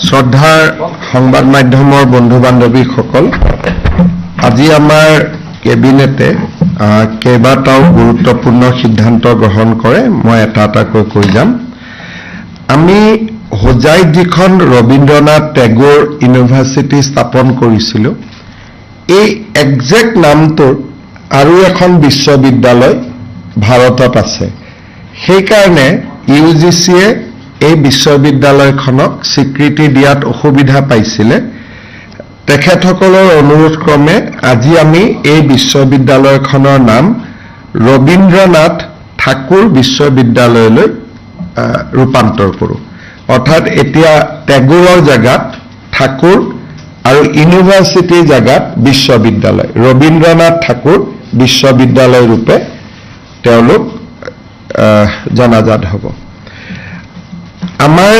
শ্ৰদ্ধাৰ সংবাদ মাধ্যমৰ বন্ধু বান্ধৱীসকল, আজি আমাৰ কেবিনেটে কেইবাটাও গুৰুত্বপূৰ্ণ সিদ্ধান্ত গ্ৰহণ কৰে। মই এটা এটাকৈ কৈ যাম। আমি হোজাইত যিখন ৰবীন্দ্ৰনাথ টেগৰ ইউনিভাৰ্চিটি স্থাপন কৰিছিলোঁ, এই একজেক্ট নামটোৰ আৰু এখন বিশ্ববিদ্যালয় ভাৰতত আছে। সেইকাৰণে ইউজিচিয়ে এই বিশ্ববিদ্যালয়খনক স্বীকৃতি দিয়াত অসুবিধা পাইছিলে। তেখেতসকলৰ অনুৰোধক্ৰমে আজি আমি এই বিশ্ববিদ্যালয়খনৰ নাম ৰবীন্দ্ৰনাথ ঠাকুৰ বিশ্ববিদ্যালয়লৈ ৰূপান্তৰ কৰোঁ। অৰ্থাৎ এতিয়া টেগোৰৰ জেগাত ঠাকুৰ আৰু ইউনিভাৰ্চিটিৰ জেগাত বিশ্ববিদ্যালয়, ৰবীন্দ্ৰনাথ ঠাকুৰ বিশ্ববিদ্যালয় ৰূপে তেওঁলোক জনাজাত হ'ব। আমাৰ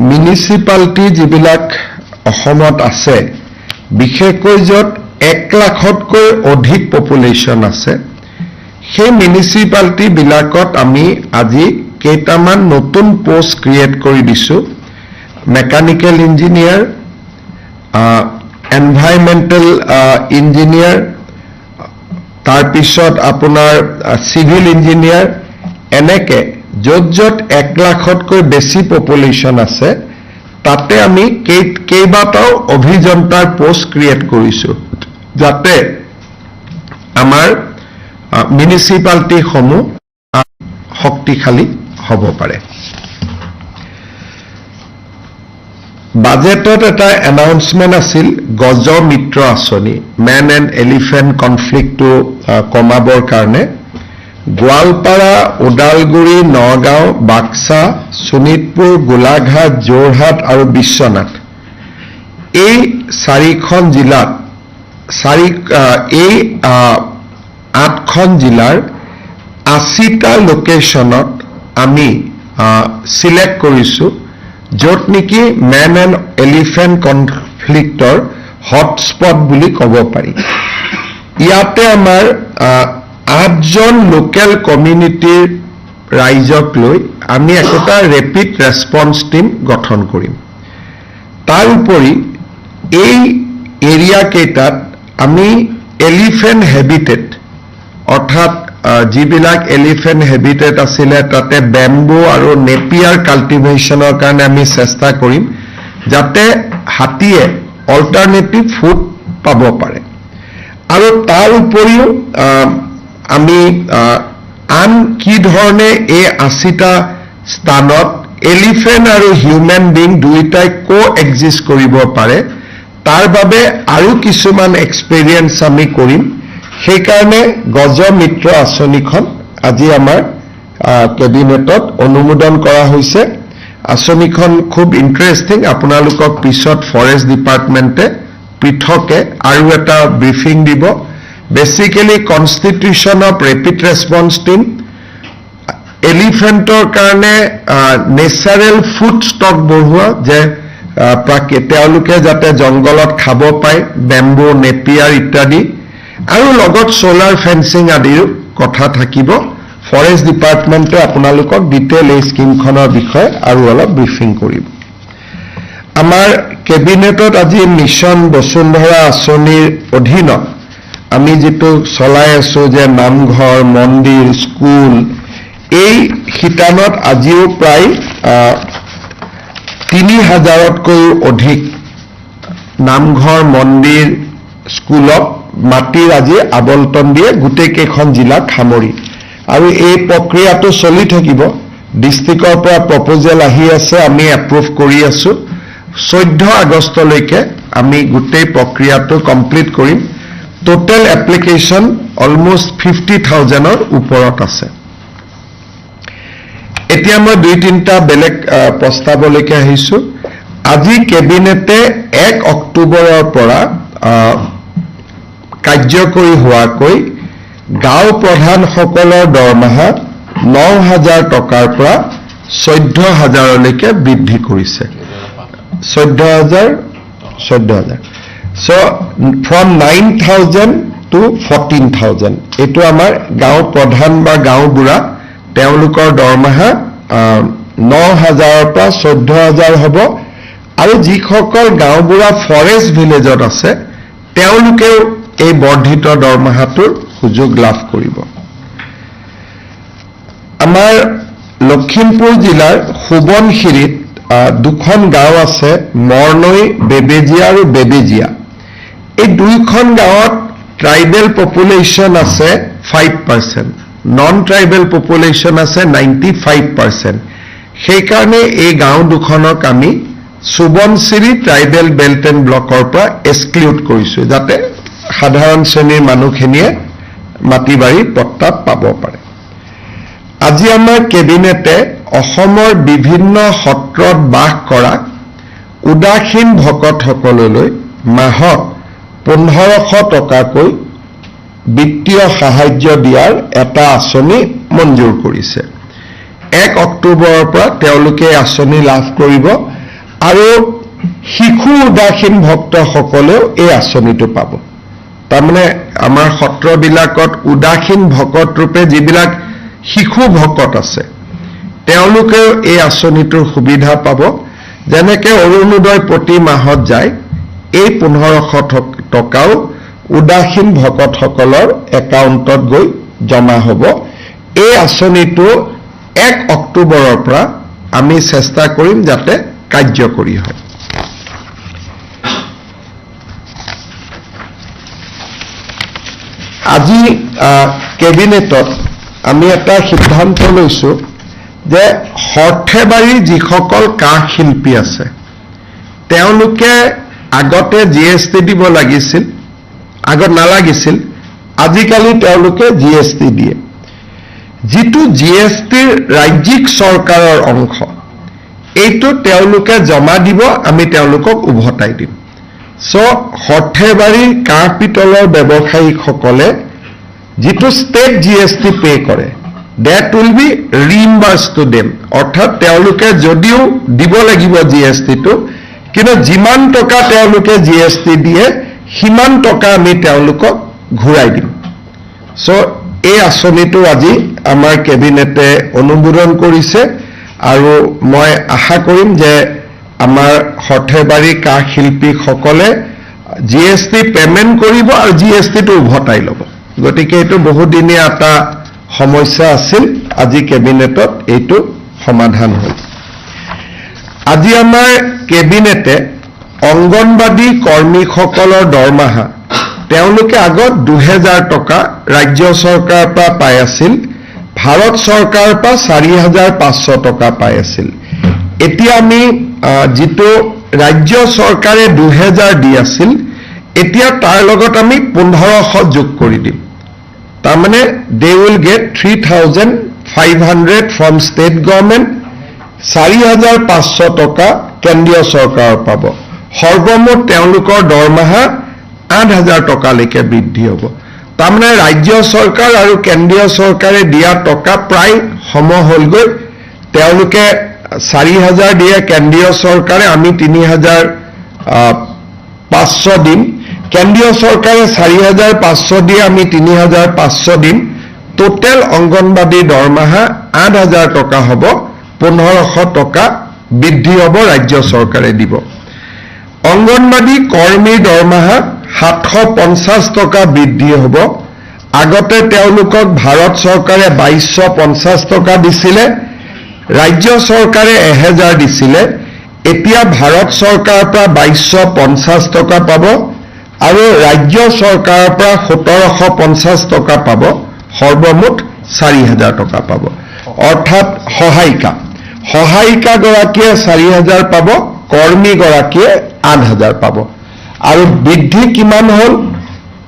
মিউনিচিপালিটি যিবিলাক অসমত আছে, বিশেষকৈ য'ত 1 লাখতকৈ অধিক পপুলেশ্যন আছে, সেই মিউনিচিপালিটিবিলাকত আমি আজি কেইটামান নতুন পষ্ট ক্ৰিয়েট কৰি দিছোঁ। মেকানিকেল ইঞ্জিনিয়াৰ, এনভাইৰমেণ্টেল ইঞ্জিনিয়াৰ, তাৰপিছত আপোনাৰ চিভিল ইঞ্জিনিয়াৰ, এনেকে য'ত য'ত 1 লাখতকৈ বেছি পপুলেশ্যন আছে, তাতে আমি কেইবাটাও অভিযন্তাৰ পষ্ট ক্ৰিয়েট কৰিছোঁ, যাতে আমাৰ মিউনিচিপালিটিসমূহ শক্তিশালী হ'ব পাৰে। বাজেটত এটা এনাউন্সমেণ্ট আছিল গজ মিত্ৰ আঁচনি, মেন এণ্ড এলিফেণ্ট কনফ্লিক্টটো কমাবৰ কাৰণে। গোৱালপাৰা, ওদালগুৰি, নগাঁও, বাক্সা, শোণিতপুৰ, গোলাঘাট, যোৰহাট আৰু বিশ্বনাথ, এই চাৰিখন জিলাত এই আঠখন জিলাৰ 80টা লোকেশ্যনত আমি চিলেক্ট কৰিছোঁ, য'ত নেকি মেন এণ্ড এলিফেণ্ট কনফ্লিক্টৰ হটস্পট বুলি ক'ব পাৰি। ইয়াতে আমাৰ আঠজন লোকেল কমিউনিটিৰ ৰাইজক লৈ আমি একোটা ৰেপিড ৰেছপন্স টীম গঠন কৰিম। তাৰ উপৰি এই এৰিয়া কেইটাত আমি এলিফেণ্ট হেবিটেট, অৰ্থাৎ যিবিলাক এলিফেণ্ট হেবিটেট আছিলে, তাতে বেম্বু আৰু নেপিয়াৰ কাল্টিভেশ্যনৰ কাৰণে আমি চেষ্টা কৰিম, যাতে হাতীয়ে অল্টাৰনেটিভ ফুড পাব পাৰে। আৰু তাৰ উপৰিও আমি আন কি ধৰণে এই 80টা স্থানত এলিফেণ্ট আৰু হিউমেন বিং দুয়োটাই কো এক্সিষ্ট কৰিব পাৰে, তাৰ বাবে আৰু কিছুমান এক্সপেৰিয়েঞ্চ আমি কৰিম। সেইকাৰণে গজ মিত্ৰ আঁচনিখন আজি আমাৰ কেবিনেটত অনুমোদন কৰা হৈছে। আঁচনিখন খুব ইণ্টাৰেষ্টিং। আপোনালোকক পিছত ফৰেষ্ট ডিপাৰ্টমেণ্টে পৃথকে আৰু এটা ব্ৰিফিং দিব। Basically constitution of rapid response team, এলিফেণ্টৰ কাৰণে নেচাৰেল ফুড ষ্টক বঢ়োৱা, যে তেওঁলোকে যাতে জংঘলত খাব পায় বেম্বু, নেপিয়াৰ ইত্যাদি, আৰু লগত চ'লাৰ ফেন্সিং আদিৰো কথা থাকিব। ফৰেষ্ট ডিপাৰ্টমেণ্টে আপোনালোকক ডিটেইল এই স্কীমখনৰ বিষয়ে আৰু অলপ ব্ৰিফিং কৰিব। আমাৰ কেবিনেটত আজি মিছন বসুন্ধৰা আঁচনিৰ অধীনত আমি যিটো চলাই আছো যে নামঘৰ, মন্দিৰ, স্কুল, এই শিতানত আজিও প্ৰায় 3000তকৈও অধিক নামঘৰ, মন্দিৰ, স্কুলক মাটিৰ আজি আবণ্টন দিয়ে, গোটেইকেইখন জিলাক সামৰি। আৰু এই প্ৰক্ৰিয়াটো চলি থাকিব। ডিষ্ট্ৰিক্টৰ পৰা প্ৰপ'জেল আহি আছে, আমি এপ্ৰুভ কৰি আছো। 14 আগষ্টলৈকে আমি গোটেই প্ৰক্ৰিয়াটো কমপ্লিট কৰিম। টোটেল এপ্লিকেশ্যন অলমষ্ট 50,000ৰ ওপৰত আছে। এতিয়া মই দুই তিনিটা বেলেগ প্ৰস্তাৱলৈকে আহিছো। আজি কেবিনেটে 1 অক্টোবৰৰ পৰা কাৰ্যকৰী হোৱাকৈ গাঁও প্ৰধানসকলৰ দৰমহা 9000 টকাৰ পৰা 14,000লৈকে বৃদ্ধি কৰিছে। 14,000, 14,000, so from 9000 to 14,000। এইটো আমাৰ গাঁও প্ৰধান বা গাঁওবুঢ়া, তেওঁলোকৰ দৰমহা 9000ৰ পৰা 14,000 হ'ব। আৰু যিসকল গাঁওবুঢ়া ফৰেষ্ট ভিলেজত আছে তেওঁলোকেও এই বৰ্ধিত দৰমহাটোৰ সুযোগ লাভ কৰিব। আমাৰ লখিমপুৰ জিলাৰ সোৱণশিৰিত দুখন গাঁও আছে, মৰনৈ বেবেজীয়া আৰু বেবেজীয়া। এই দুইখন গাঁৱত ট্ৰাইবেল পপুলেশ্যন আছে 5%, নন ট্ৰাইবেল পপুলেশ্যন আছে 95%। সেইকাৰণে এই গাঁও দুখনক আমি সোৱণশিৰি ট্ৰাইবেল বেল্ট এণ্ড ব্লকৰ পৰা এক্সক্লুড কৰিছোঁ, যাতে সাধাৰণ শ্ৰেণীৰ মানুহখিনিয়ে মাটি বাৰী পট্টা পাব পাৰে। আজি আমাৰ কেবিনেটে অসমৰ বিভিন্ন সত্ৰত বাস কৰা উদাসীন ভকতসকললৈ মাহত 1500 টকাকৈ বিত্তীয় সাহায্য দিয়াৰ এটা আঁচনি মঞ্জুৰ কৰিছে। 1 অক্টোবৰৰ পৰা তেওঁলোকে এই আঁচনি লাভ কৰিব আৰু শিশু উদাসীন ভক্তসকলেও এই আঁচনিটো পাব। তাৰমানে আমাৰ সত্ৰবিলাকত উদাসীন ভকত ৰূপে যিবিলাক শিশু ভকত আছে তেওঁলোকেও এই আঁচনিটোৰ সুবিধা পাব। যেনেকে অৰুণোদয় প্ৰতি মাহত যায়, এই 1500 টকাও উদাসীন ভকতসকলৰ একাউণ্টত গৈ জমা হ'ব। এই আঁচনিটো 1 অক্টোবৰৰ পৰা আমি চেষ্টা কৰিম যাতে কাৰ্যকৰী হয়। আজি কেবিনেটত আমি এটা সিদ্ধান্ত লৈছোঁ যে সৰ্থেবাৰীৰ যিসকল কাঁহ শিল্পী আছে তেওঁলোকে আগতে জি এছ টি দিব লাগিছিল, আগত নালাগিছিল, আজিকালি তেওঁলোকে জি এছ টি দিয়ে। যিটো জি এছ টিৰ ৰাজ্যিক চৰকাৰৰ অংশ, এইটো তেওঁলোকে জমা দিব, আমি তেওঁলোকক উভতাই দিম। চ' সৰ্থেবাৰীৰ কাঁহ পিতলৰ ব্যৱসায়ীসকলে যিটো state G S T pay কৰে, that will be reimburse to them. অৰ্থাৎ তেওঁলোকে যদিও দিব লাগিব জি এছ টিটো, কিন্তু যিমান টকা তেওঁলোকে জি এছ টি দিয়ে সিমান টকা আমি তেওঁলোকক ঘূৰাই দিম। চ' এই আঁচনিটো আজি আমাৰ কেবিনেটে অনুমোদন কৰিছে আৰু মই আশা কৰিম যে আমাৰ সৰ্থেবাৰী কাঁহ শিল্পীসকলে জি এছ টি পে'মেণ্ট কৰিব আৰু জি এছ টিটো উভতাই ল'ব। গতিকে এইটো বহুদিনীয়া এটা সমস্যা আছিল, আজি কেবিনেটত এইটো সমাধান হ'ল। আজি আমাৰ কেবিনেটে অংগনবাদী কৰ্মীসকলৰ দৰমহা, তেওঁলোকে আগত 2000 টকা ৰাজ্য চৰকাৰৰ পৰা পাই আছিল, ভাৰত চৰকাৰৰ পৰা 4500 টকা পাই আছিল। এতিয়া আমি যিটো ৰাজ্য চৰকাৰে 2000 দি আছিল, এতিয়া তাৰ লগত আমি 1500 যোগ কৰি দিম। তাৰমানে they will get 3500 from state government, 4500 টকা কেন্দ্ৰীয় চৰকাৰৰ পাব। সৰ্বমুঠ তেওঁলোকৰ দৰমহা 8000 টকালৈকে বৃদ্ধি হ'ব। তাৰমানে ৰাজ্য চৰকাৰ আৰু কেন্দ্ৰীয় চৰকাৰে দিয়া টকা প্ৰায় সম হ'লগৈ। তেওঁলোকে 4000 দিয়ে কেন্দ্ৰীয় চৰকাৰে, আমি 3500 দিম। কেন্দ্ৰীয় চৰকাৰে 4500 দিয়ে, আমি 3500 দিম। টোটেল অংগনবাদীৰ দৰমহা 8000 টকা হ'ব, 1500 টকা বৃদ্ধি হ'ব, ৰাজ্য চৰকাৰে দিব। অংগনবাদী কৰ্মীৰ দৰমহা 750 টকা বৃদ্ধি হ'ব। আগতে তেওঁলোকক ভাৰত চৰকাৰে 2250 টকা দিছিলে, ৰাজ্য চৰকাৰে 1000 দিছিলে। এতিয়া ভাৰত চৰকাৰৰ পৰা 2250 টকা পাব আৰু ৰাজ্য চৰকাৰৰ পৰা 1750 টকা পাব, সৰ্বমুঠ 4000 টকা পাব। অৰ্থাৎ সহায়িকাগৰাকীয়ে 4000 পাব, কৰ্মীগৰাকীয়ে 8000 পাব। আৰু বৃদ্ধি কিমান হ'ল?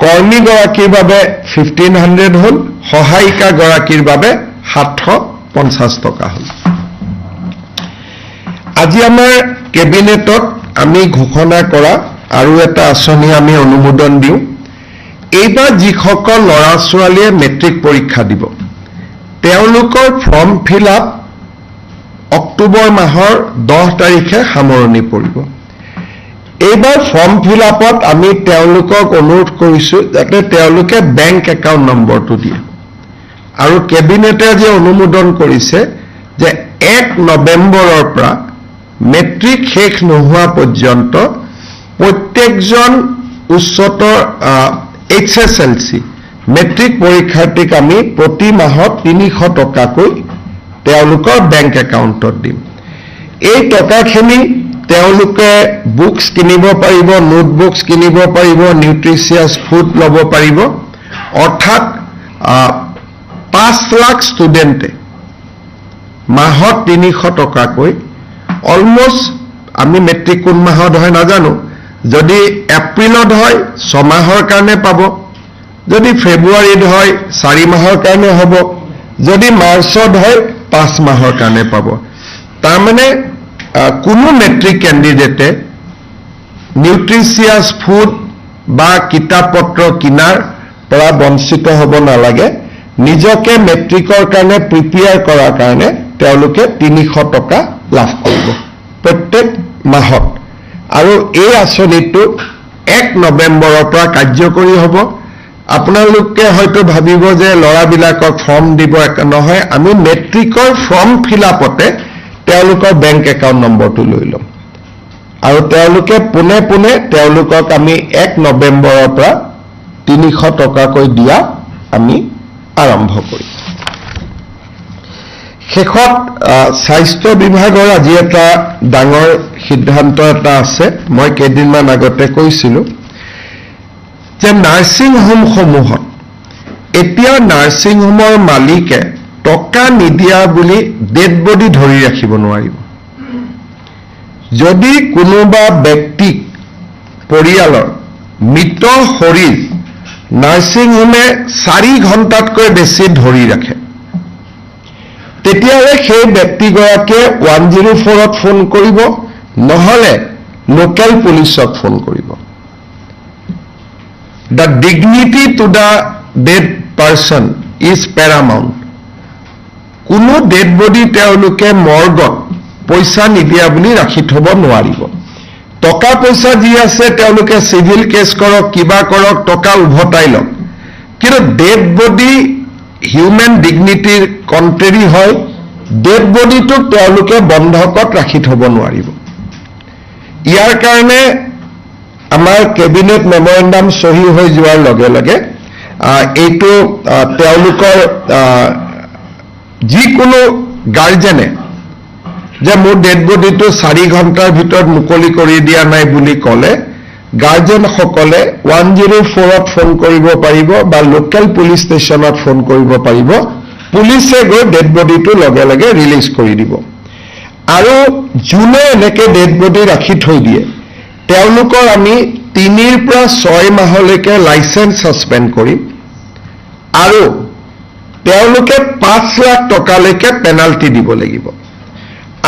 কৰ্মীগৰাকীৰ বাবে 1500 হ'ল, সহায়িকাগৰাকীৰ বাবে 750 টকা হ'ল। আজি আমাৰ কেবিনেটত আমি ঘোষণা কৰা আৰু এটা আঁচনি আমি অনুমোদন দিওঁ। এইবাৰ যিসকল ল'ৰা ছোৱালীয়ে মেট্ৰিক পৰীক্ষা দিব, তেওঁলোকৰ ফৰ্ম ফিল আপ অক্টোবৰ মাহৰ 10 তাৰিখে সামৰণি পৰিব। এইবাৰ ফৰ্ম ফিল আপত আমি তেওঁলোকক অনুৰোধ কৰিছোঁ যাতে তেওঁলোকে বেংক একাউণ্ট নম্বৰটো দিয়ে। আৰু কেবিনেটে আজি অনুমোদন কৰিছে যে 1 নৱেম্বৰৰ পৰা মেট্ৰিক শেষ নোহোৱা পৰ্যন্ত প্ৰত্যেকজন উচ্চতৰ এইচএছএলচি মেট্ৰিক পৰীক্ষাৰ্থীক আমি প্ৰতি মাহত 300 টকাকৈ তেওঁলোকৰ বেংক একাউণ্টত দিম। এই টকাখিনি তেওঁলোকে বুকছ কিনিব পাৰিব, নোটবুকছ কিনিব পাৰিব, নিউট্ৰিচিয়াছ ফুড ল'ব পাৰিব। অৰ্থাৎ 5 লাখ ষ্টুডেণ্টে মাহত 300 টকাকৈ অলমষ্ট, আমি মেট্ৰিক কোন মাহত হয় নাজানো, যদি এপ্ৰিলত হয় 6 মাহৰ কাৰণে পাব, যদি ফেব্ৰুৱাৰীত হয় 4 মাহৰ কাৰণে হ'ব, যদি মাৰ্চত হয় 5 মাহৰ কাৰণে পাব। তাৰমানে কোনো মেট্ৰিক কেণ্ডিডেটে নিউট্ৰিচিয়াছ ফুড বা কিতাপ পত্ৰ কিনাৰ পৰা বঞ্চিত হ'ব নালাগে। নিজকে মেট্ৰিকৰ কাৰণে প্ৰিপেয়াৰ কৰাৰ কাৰণে তেওঁলোকে 300 টকা লাভ কৰিব প্ৰত্যেক মাহত। আৰু এই আঁচনিটো 1 নৱেম্বৰৰ পৰা কাৰ্যকৰী হ'ব। আপোনালোকে হয়তো ভাবিব যে ল'ৰাবিলাকক ফৰ্ম দিব, নহয়, আমি মেট্ৰিকৰ ফৰ্ম ফিল আপতে তেওঁলোকৰ বেংক একাউণ্ট নম্বৰটো লৈ ল'ম আৰু তেওঁলোকে পোনে পোনে তেওঁলোকক আমি 1 নৱেম্বৰৰ পৰা 300 টকাকৈ দিয়া আমি আৰম্ভ কৰিম। শেষত স্বাস্থ্য বিভাগৰ আজি এটা ডাঙৰ সিদ্ধান্ত এটা আছে। মই কেইদিনমান আগতে কৈছিলোঁ যে নাৰ্ছিং হোমসমূহত এতিয়া নাৰ্ছিং হোমৰ মালিকে টকা নিদিয়া বুলি ডেড বডি ধৰি ৰাখিব নোৱাৰিব। যদি কোনোবা ব্যক্তিক পৰিয়ালৰ মৃত শৰীৰ নাৰ্ছিং হোমে 4 ঘণ্টাতকৈ বেছি ধৰি ৰাখে, তেতিয়াহ'লে সেই ব্যক্তিগৰাকীয়ে 104ত ফোন কৰিব, নহ'লে লোকেল পুলিচক ফোন কৰিব। The dignity to the dead person is paramount. কোনো ডেড বডি তেওঁলোকে মৰ্গত পইচা নিদিয়া বুলি ৰাখি থব নোৱাৰিব। টকা পইচা যি আছে তেওঁলোকে চিভিল কেছ কৰক, কিবা কৰক, টকা উভতাই লওক, কিন্তু ডেড বডি হিউমেন ডিগনিটিৰ কণ্ট্ৰেৰী হয়। ডেড বডিটোক তেওঁলোকে বন্ধকত ৰাখি থব নোৱাৰিব। ইয়াৰ কাৰণে আমাৰ কেবিনেট মেমৰেণ্ডাম চহী হৈ যোৱাৰ লগে লগে এইটো তেওঁলোকৰ যিকোনো গাৰ্জেনে যে মোৰ ডেড বডিটো 4 ঘণ্টাৰ ভিতৰত মুকলি কৰি দিয়া নাই বুলি ক'লে গাৰ্জেনসকলে 104ত ফোন কৰিব পাৰিব বা লোকেল পুলিচ ষ্টেচনত ফোন কৰিব পাৰিব। পুলিচে গৈ ডেড বডিটো লগে লগে ৰিলিজ কৰি দিব। আৰু যোনে এনেকে ডেড বডি ৰাখি থৈ দিয়ে, তেওঁলোকৰ আমি 3ৰ পৰা 6 মাহলৈকে লাইচেন্স ছাছপেণ্ড কৰিম আৰু তেওঁলোকে 5 লাখ টকালৈকে পেনাল্টি দিব লাগিব।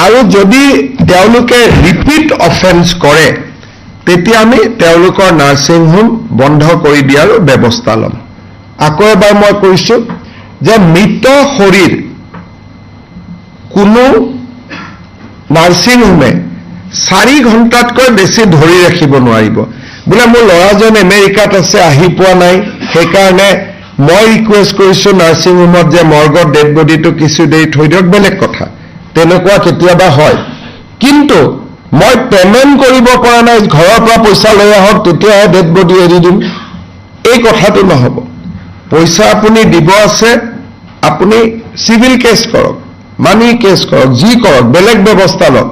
আৰু যদি তেওঁলোকে ৰিপিট অফেন্স কৰে, তেতিয়া আমি তেওঁলোকৰ নাৰ্ছিং হোম বন্ধ কৰি দিয়াৰো ব্যৱস্থা ল'ম। আকৌ এবাৰ মই কৈছোঁ যে মৃত শৰীৰ কোনো নাৰ্ছিং হোমে 4 ঘণ্টাতকৈ বেছি ধৰি ৰাখিব নোৱাৰিব। বোলে মোৰ ল'ৰাজন আমেৰিকাত আছে, আহি পোৱা নাই, সেইকাৰণে মই ৰিকুৱেষ্ট কৰিছোঁ নাৰ্ছিং হোমত যে মৰ্গত ডেড বডিটো কিছু দেৰি থৈ দিয়ক, বেলেগ কথা, তেনেকুৱা কেতিয়াবা হয়। কিন্তু মই পেমেণ্ট কৰিব পৰা নাই, ঘৰৰ পৰা পইচা লৈ আহক, তেতিয়াহে ডেড বডি এৰি দিম, এই কথাটো নহ'ব। পইচা আপুনি দিব আছে, আপুনি চিভিল কেছ কৰক, মানি কেছ কৰক, যি কৰক, বেলেগ ব্যৱস্থা লওক,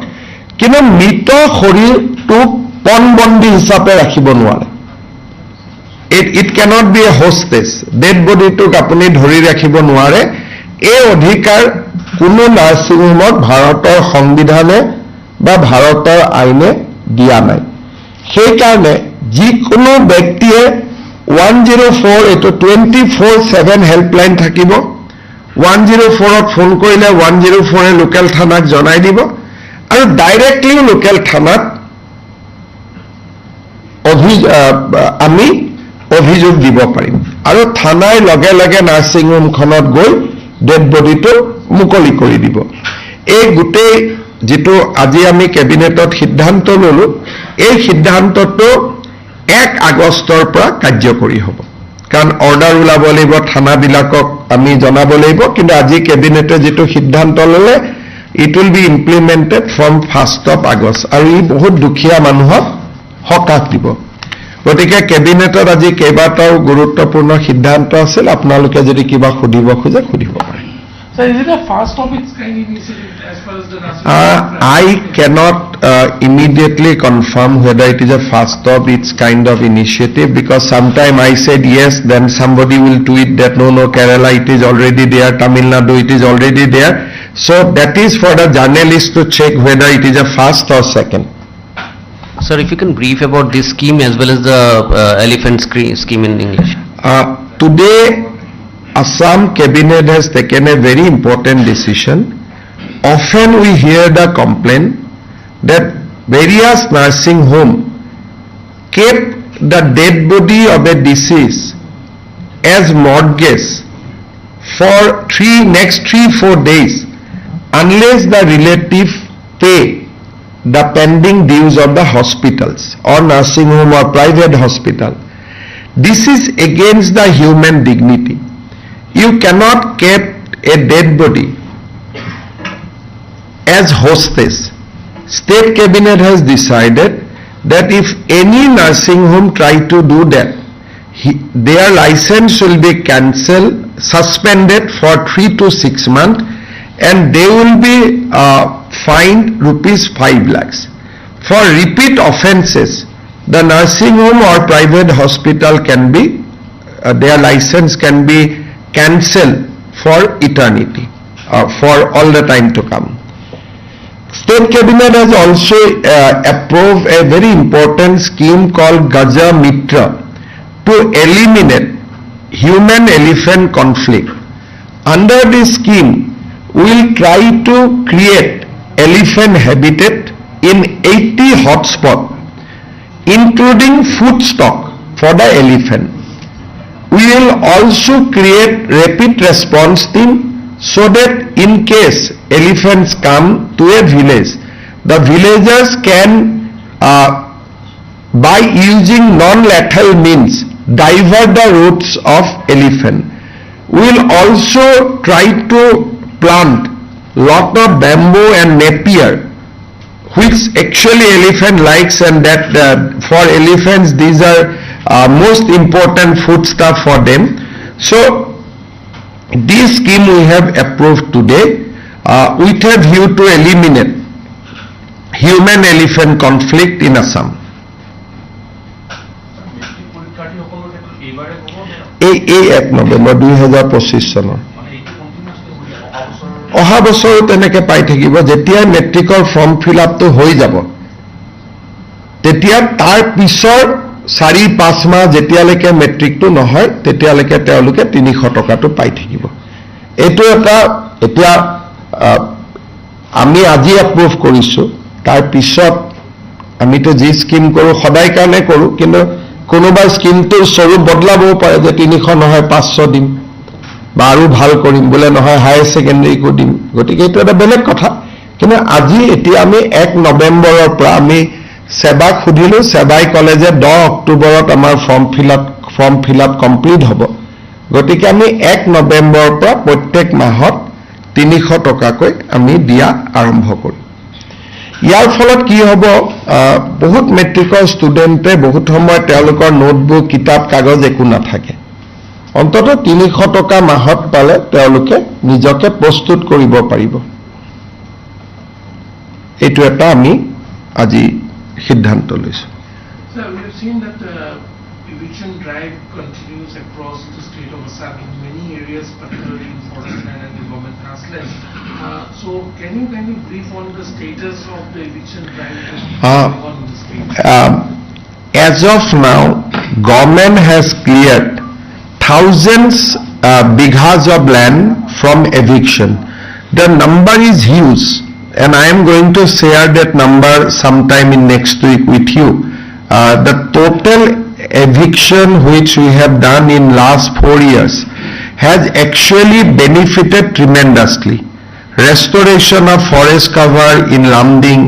কিন্তু মৃত শৰীৰটোক পণবন্দী হিচাপে ৰাখিব নোৱাৰে। It it cannot B A hostage. Dead বডিটোক আপুনি ধৰি ৰাখিব নোৱাৰে। এই অধিকাৰ কোনো নাৰ্ছিং হোমক ভাৰতৰ সংবিধানে বা ভাৰতৰ আইনে দিয়া নাই। সেইকাৰণে যিকোনো ব্যক্তিয়ে 104, এইটো 24/7 হেল্পলাইন থাকিব, 104ত ফোন কৰিলে 104-এ লোকেল থানাক জনাই দিব আৰু ডাইৰেক্টলিও লোকেল থানাত আমি অভিযোগ দিব পাৰিম আৰু থানাই লগে লগে নাৰ্ছিং হোমখনত গৈ ডেড বডিটো মুকলি কৰি দিব। এই গোটেই যিটো আজি আমি কেবিনেটত সিদ্ধান্ত ললো, এই সিদ্ধান্তটো 1 আগষ্টৰ পৰা কাৰ্যকৰী হ'ব। কাৰণ অৰ্ডাৰ ওলাব লাগিব, থানাবিলাকক আমি জনাব লাগিব। কিন্তু আজি কেবিনেটে যিটো সিদ্ধান্ত ল'লে, It will be implemented from 1st of August আৰু ই বহুত দুখীয়া মানুহক সকাহ দিব। গতিকে কেবিনেটত আজি কেইবাটাও গুৰুত্বপূৰ্ণ সিদ্ধান্ত আছিল। আপোনালোকে যদি কিবা সুধিব খোজে, সুধিব পাৰে। Sir, is it a first of its kind initiative as far as the nursing? I cannot immediately confirm whether it is a first of its kind of initiative, because sometime I said yes, then somebody will tweet that no, Kerala, it is already there, Tamil Nadu, it is already there. So that is for the journalist to check whether it is a first or second. Sir, if you can brief about this scheme as well as the elephant scheme in English. Today, Assam cabinet has taken a very important decision. Often we hear the complaint that various nursing home kept the dead body of a deceased as mortgage for next 3, 4 days unless the relative pay the pending dues of the hospitals or nursing home or private hospital. This is against the human dignity. You cannot keep a dead body as hostage. State cabinet has decided that if any nursing home try to do that, their license will be cancelled, suspended for 3 to 6 months, and they will be fined ₹5 lakhs. For repeat offences, the nursing home or private hospital their license can be cancelled for eternity, for all the time to come. State Cabinet has also approved a very important scheme called Gaja Mitra to eliminate human-elephant conflict. Under this scheme, we will try to create elephant habitat in 80 hotspot, including food stock for the elephant. We will also create rapid response team so that in case elephants come to a village, the villagers can, by using non-lethal means, divert the routes of elephant. We will also try to plant lot of bamboo and napier, which actually elephant likes, and that for elephants these are most important foodstuff for them. So this scheme we have approved today with a view to eliminate human elephant conflict in Assam. Matric পৰীক্ষাৰ্থীসকলৰ ক্ষেত্ৰত এইবাৰে হ'ব নে? এই 1 নৱেম্বৰ 2025 চনৰ। মানে এইটো continuously হৈ যাব অহা বছৰ? অহা বছৰো তেনেকে পাই থাকিব। যেতিয়াই মেট্ৰিকৰ ফৰ্ম ফিল আপটো হৈ যাব, তেতিয়া তাৰ পিছৰ 4-5 মাহ যেতিয়ালৈকে মেট্ৰিকটো নহয়, তেতিয়ালৈকে তেওঁলোকে 300 টকাটো পাই থাকিব। এইটো এটা এতিয়া আমি আজি এপ্ৰুভ কৰিছোঁ, তাৰ পিছত আমিতো যি স্কীম কৰোঁ সদায় কাৰণে কৰোঁ, কিন্তু কোনোবাই স্কীমটোৰ স্বৰূপ বদলাবও পাৰে যে 300 নহয়, 500 দিম বা আৰু ভাল কৰিম বোলে, নহয় হায়াৰ ছেকেণ্ডেৰীকো দিম। গতিকে এইটো এটা বেলেগ কথা। কিন্তু আজি এতিয়া আমি 1 নৱেম্বৰৰ পৰা, আমি ছেবাক সুধিলোঁ, ছেবাই ক'লে যে 10 অক্টোবৰত আমাৰ form fill up complete হ'ব। গতিকে আমি 1 নৱেম্বৰৰ পৰা প্ৰত্যেক মাহত 300 টকাকৈ আমি দিয়া আৰম্ভ কৰিম। ইয়াৰ ফলত কি হ'ব, বহুত মেট্ৰিকৰ ষ্টুডেণ্টে বহুত সময়ত তেওঁলোকৰ নোটবুক, কিতাপ, কাগজ একো নাথাকে। অন্ততঃ 300 টকা মাহত পালে তেওঁলোকে নিজকে প্ৰস্তুত কৰিব পাৰিব। এইটো এটা আমি আজি সিদ্ধান্ত লৈছোঁ। Sir, we have seen that eviction drive continues across the state of Assam in many areas, particularly in forest land and the government trust lands. So can you kindly brief on the status of the eviction drive that is going on in the state? As of now, government has cleared thousands bighas of land from eviction. The number is huge, and I am going to share that number sometime in next week with you. The total eviction which we have done in last 4 years has actually benefited tremendously. Restoration of forest cover in Lumding,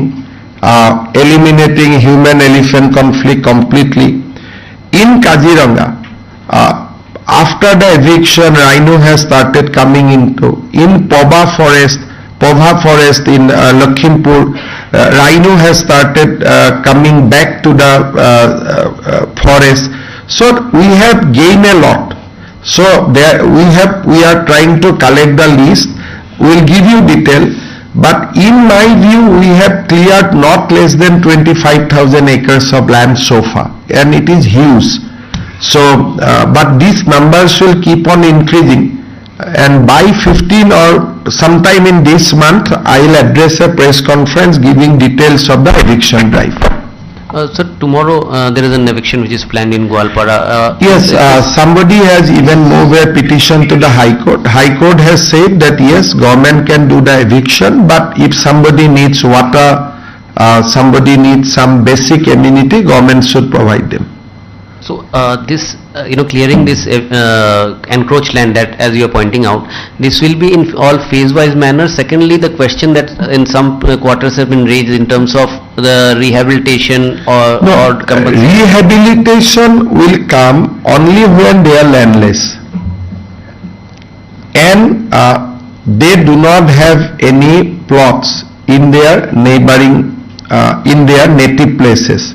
eliminating human-elephant conflict completely. In Kaziranga, after the eviction, rhino has started coming into. In Poba forest, Pova forest in Lakhimpur, rhino has started coming back to the forest. So we have gained a lot. So there we are trying to collect the list. We will give you detail, but in my view we have cleared not less than 25,000 acres of land so far, and it is huge. So, but these numbers will keep on increasing, and by 15 or sometime in this month I will address a press conference giving details of the eviction drive. Sir, tomorrow there is an eviction which is planned in Goalpara. Yes, somebody has even moved a petition to the High Court. High Court has said that yes, government can do the eviction, but if somebody needs water, somebody needs some basic amenity, government should provide them. So this, clearing this encroached land that, as you are pointing out, this will be in all phase-wise manner. Secondly, the question that in some quarters have been raised in terms of the rehabilitation No, or compensation. Rehabilitation will come only when they are landless and they do not have any plots in their neighboring, in their native places.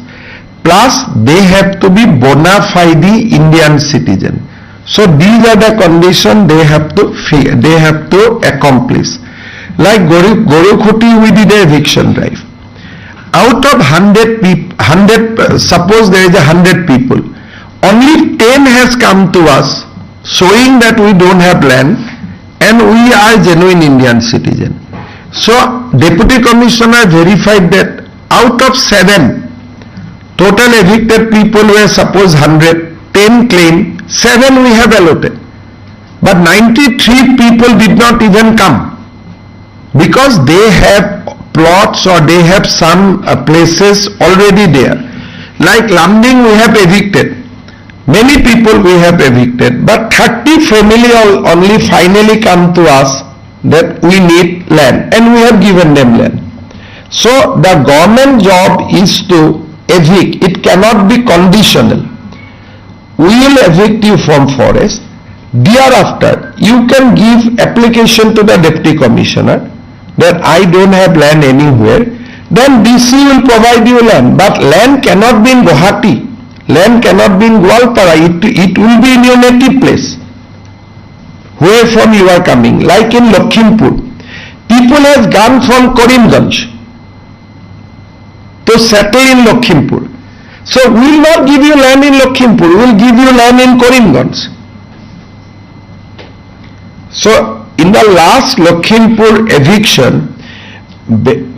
Plus, they have to be bona fide Indian citizen. So these are the conditions they have to accomplish. Like Gorukhuti, we did a eviction drive. Out of 100 hundred, suppose there is 100 people, only 10 has come to us showing that we don't have land and we are genuine Indian citizen. So Deputy Commissioner verified that out of 7, total evicted people were suppose 100, 10 claim, 7 we have allotted. But 93 people did not even come because they have plots or they have some places already there. Like Lumding we have evicted. Many people we have evicted, but 30 family only finally come to us that we need land, and we have given them land. So the government job is to evict. It cannot be conditional. We will evict you from forest. Thereafter, you can give application to the deputy commissioner that I don't have land anywhere. Then DC will provide you land. But land cannot be in Guwahati. Land cannot be in Goalpara. It will be in your native place, where from you are coming. Like in Lakhimpur, people have gone from Karimganj to settle in Lakhimpur. So we will not give you land in Lakhimpur, we will give you land in Karimganj. So in the last Lakhimpur eviction,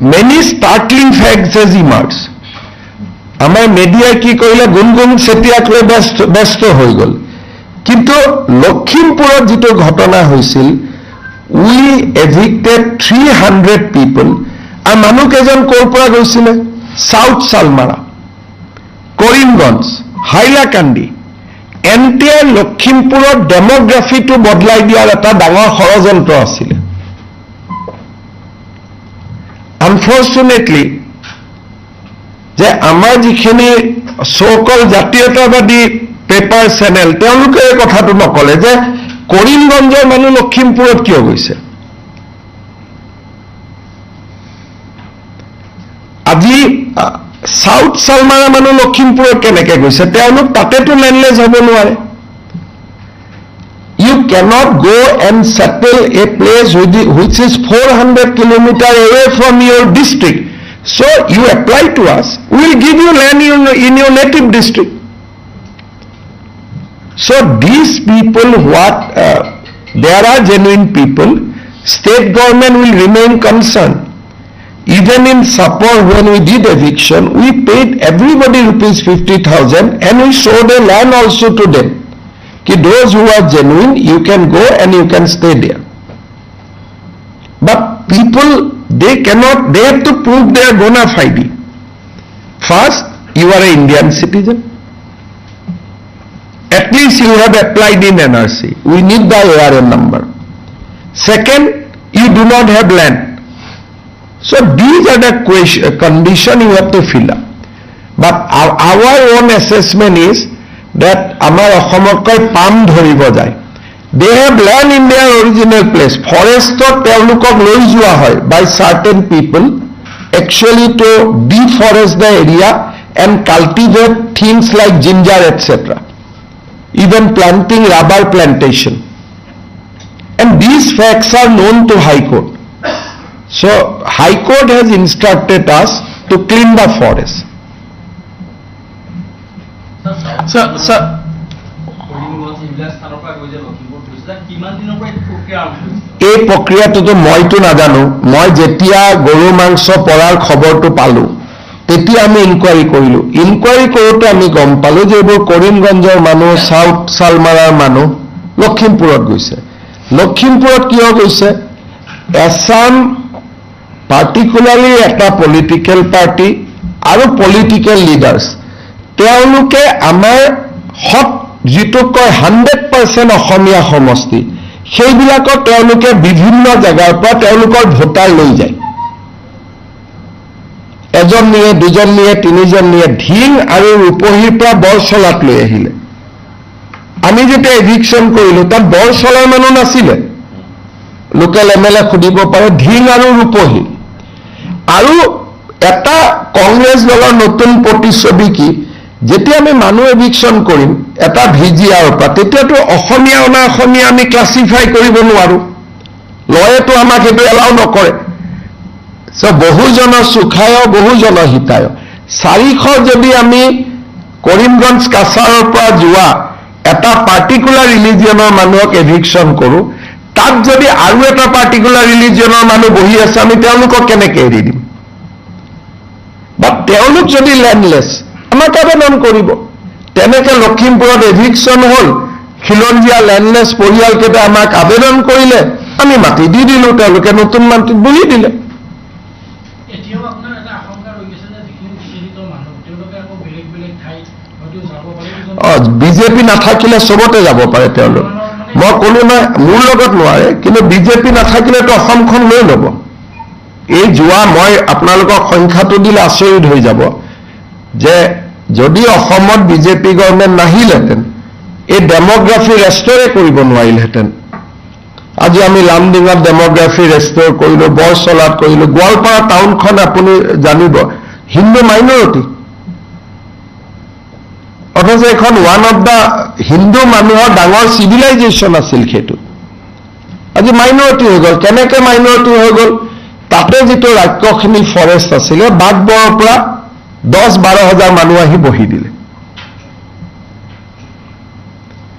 many startling facts has emerged. আমাৰ মিডিয়াই কি কৰিলে, গুণগুণ চেতিয়াক লৈ ব্যস্ত হৈ গ'ল। কিন্তু লখিমপুৰত যিটো ঘটনা হৈছিল, we evicted 300 people. আৰু মানুহকেইজন ক'ৰ পৰা গৈছিলে? চাউথ চালমাৰা, কৰিমগঞ্জ, হাইলাকান্দি। এণ্টায়াৰ লখিমপুৰৰ ডেম'গ্ৰাফিটো বদলাই দিয়াৰ এটা ডাঙৰ ষড়যন্ত্ৰ আছিলে। আনফৰ্চুনেটলি যে আমাৰ যিখিনি চৌকল জাতীয়তাবাদী পেপাৰ চেনেল, তেওঁলোকে এই কথাটো নকলে যে কৰিমগঞ্জৰ মানুহ লখিমপুৰত কিয় গৈছে। আজি চাউথ চালমাৰা মানুহ লখিমপুৰত কেনেকে গৈছে? তেওঁলোক তাতেতো লেণ্ডলেছ হ'ব নোৱাৰে। You cannot go and settle a place which is 400 kilometer away from your district. So you apply to us, we will give you land in your native district. So these people, what, there are genuine people, state government will remain concerned. Even in Sapor, when we did eviction, we paid everybody rupees 50,000 and we showed a land also to them. Ki those who are genuine, you can go and you can stay there. But people, they cannot, they have to prove their bona fide. First, you are an Indian citizen. At least you have applied in NRC. We need the ARN number. Second, you do not have land. So these are the condition you have to fill up. But our own assessment is that আমাৰ অসমত কয় পাম ধৰিব যায়। They have land in their original place. ফৰেষ্টত তেওঁলোকক লৈ যোৱা হয় by certain people actually to deforest the area and cultivate things like ginger, etcetera, even planting rubber plantation. And these facts are known to High Court. So High Court has instructed us to clean the forest. Sir, sir, Karimganj এইবিলাক স্থানৰ পৰা গৈ যে লখিমপুৰত গৈছিলে, কিমান দিনৰ পৰা এইটো প্ৰক্ৰিয়া আৰম্ভ হৈছে? এই প্ৰক্ৰিয়াটোতো মইতো নাজানো। মই যেতিয়া গৰু মাংস পৰাৰ খবৰটো পালো, তেতিয়া আমি ইনকুৱাৰী কৰিলো। ইনকুৱাৰী কৰোঁতে আমি গম পালো যে এইবোৰ কৰিমগঞ্জৰ মানুহ, চাউথ চালমাৰাৰ মানুহ লখিমপুৰত গৈছে। লখিমপুৰত কিয় গৈছে? এছাম পাৰ্টিকুলাৰলি এটা পলিটিকেল পাৰ্টি আৰু পলিটিকেল লিডাৰ্ছ, তেওঁলোকে আমাৰ সৎ যিটো কয় 100% অসমীয়া সমষ্টি, সেইবিলাকত তেওঁলোকে বিভিন্ন জেগাৰ পৰা তেওঁলোকৰ ভোটাৰ লৈ যায়। এজন নিয়ে, দুজন নিয়ে, তিনিজন নিয়ে। ঢিং আৰু ৰূপহীৰ পৰা বৰচলাত লৈ আহিলে। আমি যেতিয়া এভিকশ্যন কৰিলো, তাত বৰচলাৰ মানুহ নাছিলে। লোকেল এম এল এ সুধিব পাৰে। ঢিং আৰু ৰূপহী। আৰু এটা কংগ্ৰেছ দলৰ নতুন প্ৰতিচ্ছবি কি? যেতিয়া আমি মানুহ এভিকশ্যন কৰিম এটা ভিজিআৰৰ পৰা, তেতিয়াতো অসমীয়া অনা অসমীয়া আমি ক্লাছিফাই কৰিব নোৱাৰো। লয়েতো আমাক সেইটো এলাউ নকৰে। চ' বহুজন সুখায় বহুজন হিতায়। 400 যদি আমি কৰিমগঞ্জ কাছাৰৰ পৰা যোৱা এটা পাৰ্টিকুলাৰ ৰিলিজিয়নৰ মানুহক এভিকশ্যন কৰোঁ, তাত যদি আৰু এটা পাৰ্টিকুলাৰ ৰিলিজিয়নৰ মানুহ বহি আছে, আমি তেওঁলোকক কেনেকে এৰি দিম? বা তেওঁলোক যদি লেণ্ডলেছ, আমাক আবেদন কৰিব। তেনেকে লখিমপুৰত এভিকশ্যন হ'ল, খিলঞ্জীয়া লেণ্ডলেছ পৰিয়ালকেইটা আমাক আবেদন কৰিলে, আমি মাটি দি দিলো, তেওঁলোকে নতুন মাটিত বহি দিলে। এতিয়াও আপোনাৰ এটা আশংকা ৰৈ গৈছে যে যিখিনি উচ্ছেদিত মানুহ, তেওঁলোকে আকৌ বেলেগ বেলেগ ঠাইত হয়তো যাব পাৰে। অ, বিজেপি নাথাকিলে চবতে যাব পাৰে তেওঁলোক। মই ক'লো নহয়, মোৰ লগত নোৱাৰে, কিন্তু বিজেপি নাথাকিলেতো অসমখন লৈ ল'ব। এই যোৱা মই আপোনালোকক সংখ্যাটো দিলে আচৰিত হৈ যাব যে যদি অসমত বিজেপি গভৰ্ণমেণ্ট নাহিলহেঁতেন, এই ডেম'গ্ৰাফি ৰেষ্টৰে কৰিব নোৱাৰিলহেঁতেন। আজি আমি লামডিঙত ডেম'গ্ৰাফি ৰেষ্টৰ কৰিলো, বৰচলাত কৰিলো। গোৱালপাৰা টাউনখন আপুনি জানিব, হিন্দু মাইনৰিটি, অথচ এইখন ওৱান অফ the Hindu মানুহৰ ডাঙৰ চিভিলাইজেশ্যন আছিল। সেইটো আজি মাইনৰিটি হৈ গ'ল। কেনেকে মাইনৰিটি হৈ গ'ল? তাতে যিটো ৰাক্ষসিনী ফৰেষ্ট আছিলে, বাঘবৰৰ পৰা 10-12 হাজাৰ মানুহ আহি বহি দিলে।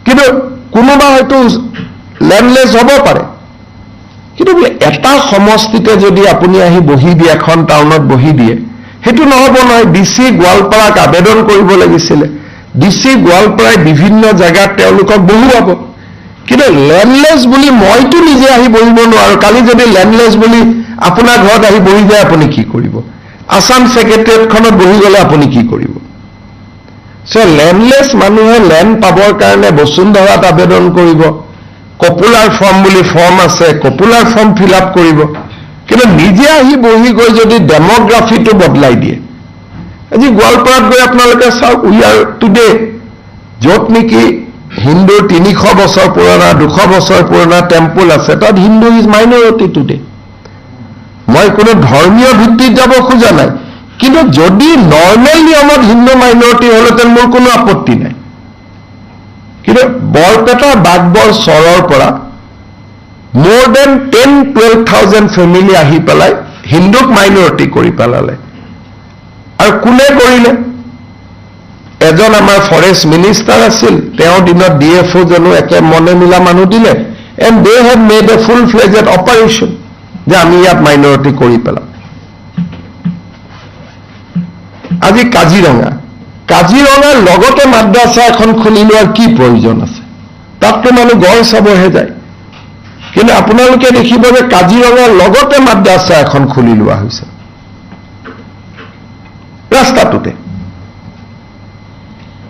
কিন্তু কোনোবা হয়তো লেণ্ডলেছ হ'ব পাৰে, কিন্তু বোলে এটা সমষ্টিতে যদি আপুনি আহি বহি দিয়ে, এখন টাউনত বহি দিয়ে, সেইটো নহ'ব নহয়। ডি চি গোৱালপাৰাক আবেদন কৰিব লাগিছিলে। ডি চি গোৱালপাৰাই বিভিন্ন জেগাত তেওঁলোকক বহুৱাব। কিন্তু লেণ্ডলেছ বুলি মইতো নিজে আহি বহিব নোৱাৰো। কালি যদি লেণ্ডলেছ বুলি আপোনাৰ ঘৰত আহি বহি যায়, আপুনি কি কৰিব? আছাম ছেক্ৰেটেৰিয়েটখনত বহি গ'লে আপুনি কি কৰিব? চ' লেণ্ডলেছ মানুহে লেণ্ড পাবৰ কাৰণে বসুন্ধৰাত আবেদন কৰিব, কপুলাৰ ফৰ্ম বুলি ফৰ্ম আছে, কপুলাৰ ফৰ্ম ফিল আপ কৰিব। কিন্তু নিজে আহি বহি গৈ যদি ডেম'গ্ৰাফিটো বদলাই দিয়ে। আজি গোৱালপাৰাত গৈ আপোনালোকে চাওক, we are today য'ত নেকি হিন্দুৰ 300 বছৰ পুৰণা, 200 বছৰ পুৰণা টেম্পল আছে, তাত Hindu is minority today. মই কোনো ধৰ্মীয় ভিত্তিত যাব খোজা নাই, কিন্তু যদি নৰ্মেল নিয়মত হিন্দু মাইনৰিটি হ'লহেঁতেন, মোৰ কোনো আপত্তি নাই। কিন্তু বৰপেটা বাগবৰ চৰৰ পৰা more than 10-12 thousand family আহি পেলাই হিন্দুক মাইনৰিটি কৰি পেলালে। আৰু কোনে কৰিলে? এজন আমাৰ ফৰেষ্ট মিনিষ্টাৰ আছিল, তেওঁৰ দিনত ডি এফ অ' জনো একে মনে মিলা মানুহ দিলে, and they have made a full fledged operation যে আমি ইয়াত মাইনৰিটি কৰি পেলাম। আজি কাজিৰঙা, কাজিৰঙাৰ লগতে মাদ্ৰাছা এখন খুলি লোৱাৰ কি প্ৰয়োজন আছে? তাততো মানুহ গড় চাবহে যায়। কিন্তু আপোনালোকে দেখিব যে কাজিৰঙাৰ লগতে মাদ্ৰাছা এখন খুলি লোৱা হৈছে ৰাস্তাটোতে।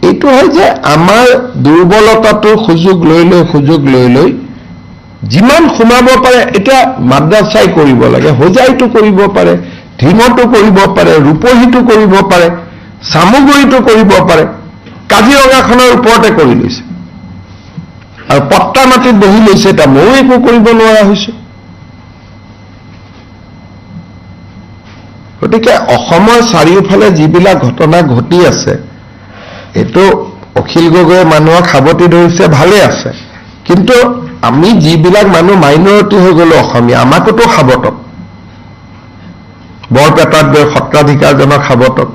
এইটো হয় যে আমাৰ দুৰ্বলতাটোৰ সুযোগ লৈ লৈ যিমান সোমাব পাৰে। এতিয়া মাদ্ৰাছাই কৰিব লাগে, হোজাইটো কৰিব পাৰে, ঢিঙতো কৰিব পাৰে, ৰূপহীটো কৰিব পাৰে, চামগুৰিটো কৰিব পাৰে, কাজিৰঙাখনৰ ওপৰতে কৰি লৈছে। আৰু পট্টা মাটিত বহি লৈছে, এতিয়া ময়ো একো কৰিব নোৱাৰা হৈছো। গতিকে অসমৰ চাৰিওফালে যিবিলাক ঘটনা ঘটি আছে, এইটো অখিল গগৈয়ে মানুহক সাৱটি ধৰিছে, ভালে আছে, কিন্তু আমি যিবিলাক মানুহ মাইনৰিটি হৈ গ'লো অসমীয়া, আমাকোতো সাৱটক। বৰপেটাত গৈ সত্ৰাধিকাৰজনক সাৱটক,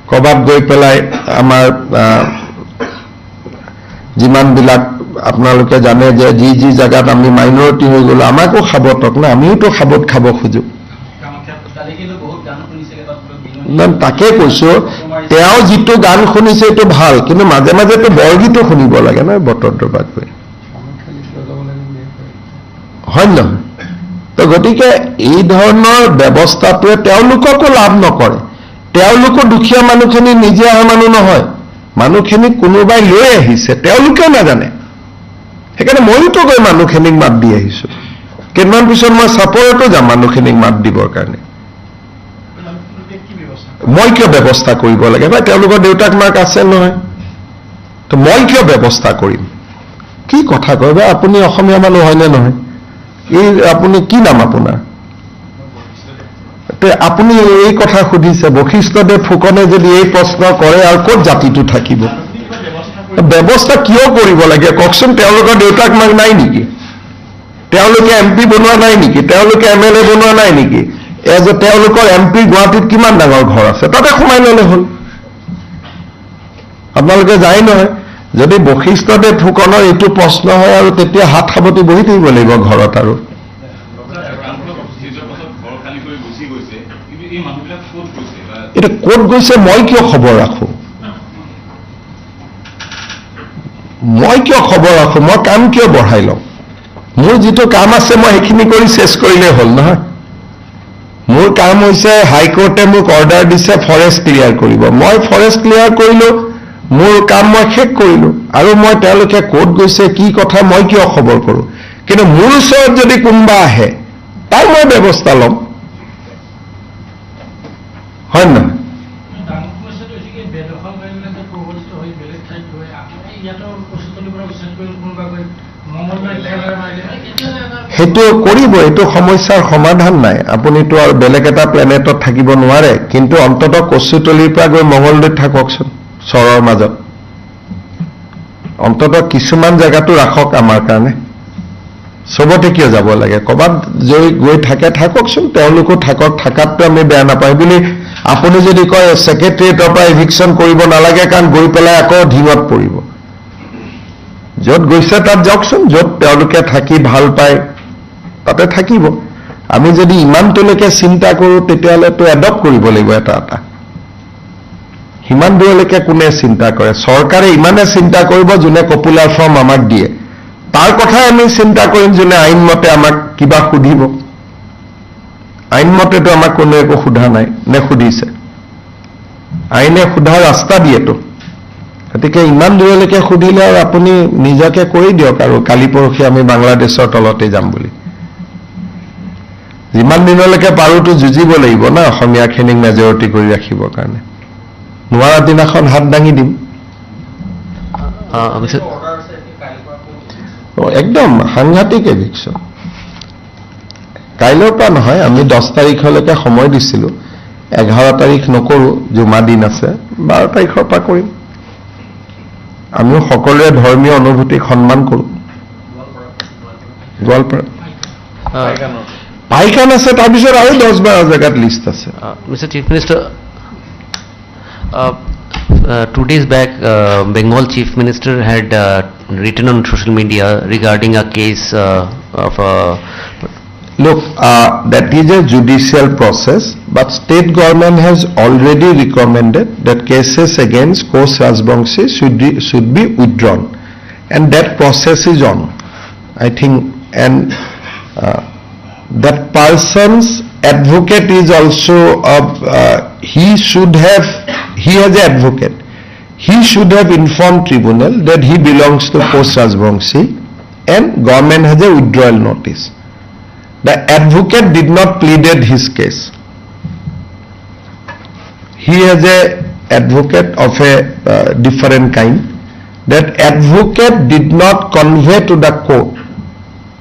ক'ৰবাত গৈ পেলাই আমাৰ যিমানবিলাক আপোনালোকে জানে যে যি যি জেগাত আমি মাইনৰিটি হৈ গ'লো, আমাকো সাৱটক না, আমিওতো সাৱট খাব খোজো। তাকে কৈছো, তেওঁ যিটো গান শুনিছে এইটো ভাল, কিন্তু মাজে মাজেতো বৰগীতো শুনিব লাগে নহয় বটদ্ৰৱাত গৈ, হয় নহয়? তো গতিকে এই ধৰণৰ ব্যৱস্থাটোৱে তেওঁলোককো লাভ নকৰে। তেওঁলোকো দুখীয়া মানুহখিনি নিজে অহা মানুহ নহয়, মানুহখিনিক কোনোবাই লৈ আহিছে, তেওঁলোকেও নাজানে। সেইকাৰণে ময়োতো গৈ মানুহখিনিক মাত দি আহিছো। কেইদিনমান পিছত মই চাপৰতো যাম মানুহখিনিক মাত দিবৰ কাৰণে। মই কিয় ব্যৱস্থা কৰিব লাগে ভাই? তেওঁলোকৰ দেউতাক মাক আছে নহয়, তো মই কিয় ব্যৱস্থা কৰিম? কি কথা কয় ভাই? আপুনি অসমীয়া মানুহ হয়নে নহয়? এই আপুনি কি নাম আপোনাৰ? আপুনি এই কথা সুধিছে, বশিষ্ঠদেৱ ফুকনে যদি এই প্ৰশ্ন কৰে আৰু ক'ত জাতিটো থাকিব? ব্যৱস্থা কিয় কৰিব লাগে কওকচোন? তেওঁলোকৰ দেউতাক মাক নাই নেকি? তেওঁলোকে এম পি বনোৱা নাই নেকি? তেওঁলোকে এম এল এ বনোৱা নাই নেকি? এজ তেওঁলোকৰ এম পি গুৱাহাটীত কিমান ডাঙৰ ঘৰ আছে, তাতে সোমাই ল'লে হ'ল। আপোনালোকে যায় নহয়। যদি বশিষ্ঠদেৱ ফুকনৰ এইটো প্ৰশ্ন হয় আৰু তেতিয়া হাত সাৱটি বহি থাকিব লাগিব ঘৰত। আৰু এইটো ক'ত গৈছে মই কিয় খবৰ ৰাখো? মই কিয় খবৰ ৰাখো? মই কাম কিয় বঢ়াই লওঁ? মোৰ যিটো কাম আছে মই সেইখিনি কৰি চেছ কৰিলেই হ'ল নহয়। মোৰ কাম হৈছে হাইকোৰ্টে মোক অৰ্ডাৰ দিছে ফৰেষ্ট ক্লিয়াৰ কৰিব, মই ফৰেষ্ট ক্লিয়াৰ কৰিলো, মোৰ কাম মই শেষ কৰিলো। আৰু মই তেওঁলোকে ক'ত গৈছে কি কথা মই কিয় খবৰ কৰোঁ? কিন্তু মোৰ ওচৰত যদি কোনোবা আহে তাৰ মই ব্যৱস্থা ল'ম, হয় নহয়? সেইটো কৰিব, এইটো সমস্যাৰ সমাধান নাই। আপুনিতো আৰু বেলেগ এটা প্লেনেটত থাকিব নোৱাৰে, কিন্তু অন্ততঃ কচুতলিৰ পৰা গৈ মঙলদৈত থাককচোন, চৰৰ মাজত অন্ততঃ কিছুমান জেগাতো ৰাখক আমাৰ কাৰণে। চবতে কিয় যাব লাগে? ক'ৰবাত গৈ থাকে থাককচোন, তেওঁলোকো থাকক, থাকাতটো আমি বেয়া নাপাওঁ বুলি আপুনি যদি কয় ছেক্ৰেটেৰিয়েটৰ পৰা ইভিকশ্যন কৰিব নালাগে, কাৰণ গৈ পেলাই আকৌ ঢিঙত পৰিব। য'ত গৈছে তাত যাওকচোন, য'ত তেওঁলোকে থাকি ভাল পায় তাতে থাকিব। আমি যদি ইমানটোলৈকে চিন্তা কৰোঁ তেতিয়াহ'লেতো এডপ্ট কৰিব লাগিব এটা এটা। সিমান দূৰলৈকে কোনে চিন্তা কৰে? চৰকাৰে ইমানে চিন্তা কৰিব যোনে পপুলাৰ ফৰ্ম আমাক দিয়ে, তাৰ কথাই আমি চিন্তা কৰিম, যোনে আইনমতে আমাক কিবা সুধিব। আইনমতেতো আমাক কোনো একো সোধা নাই, নে সুধিছে? আইনে সোধা ৰাস্তা দিয়েতো। গতিকে ইমান দূৰলৈকে সুধিলে আৰু আপুনি নিজকে কৰি দিয়ক আৰু কালি পৰহি আমি বাংলাদেশৰ তলতে যাম বুলি। যিমান দিনলৈকে পাৰোঁতো যুঁজিব লাগিব না অসমীয়াখিনিক মেজৰিটি কৰি ৰাখিবৰ কাৰণে। নোৱাৰা দিনাখন হাত দাঙি দিম। একদম সাংঘাতিক এভিকশ্যন। কাইলৈৰ পৰা নহয়, আমি 10 তাৰিখলৈকে সময় দিছিলোঁ, 11 তাৰিখ নকৰোঁ, জুমা দিন আছে, 12 তাৰিখৰ পৰা কৰিম। আমিও সকলোৰে ধৰ্মীয় অনুভূতিক সন্মান কৰোঁ। গোৱালপাৰা পাইকান আছে, তাৰপিছত আৰু 10-12 জেগাত লিষ্ট আছে। Mister Chief Minister, 2 days back, Bengal Chief Minister had written on social media regarding a case of a... Look, that is a judicial process, but state government has already recommended that cases against Koch Rajbongshi should be withdrawn, and that process is on, I think, and that person's advocate is also he has an advocate. He should have informed tribunal that he belongs to Koch Rajbongshi and government has a withdrawal notice. The advocate did not pleaded his case. He has a advocate of a different kind. That advocate did not convey to the court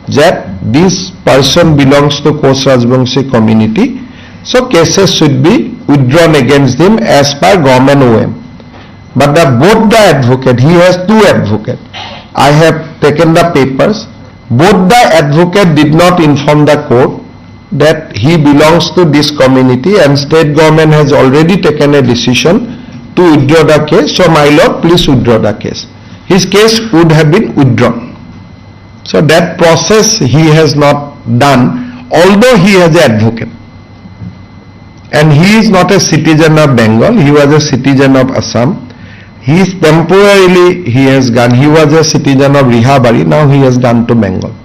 that this person belongs to Koch Rajbongshi community, so cases should be withdrawn against him as per government OM. But both the advocate, he has two advocate. I have taken the papers. Both the advocate did not inform the court that he belongs to this community and state government has already taken a decision to withdraw the case. So my lord, please withdraw the case. His case would have been withdrawn. So that process he has not done, although he has an advocate. And he is not a citizen of Bengal, he was a citizen of Assam. He is temporarily, he has gone, he was a citizen of Rihabari, now he has gone to Bengal.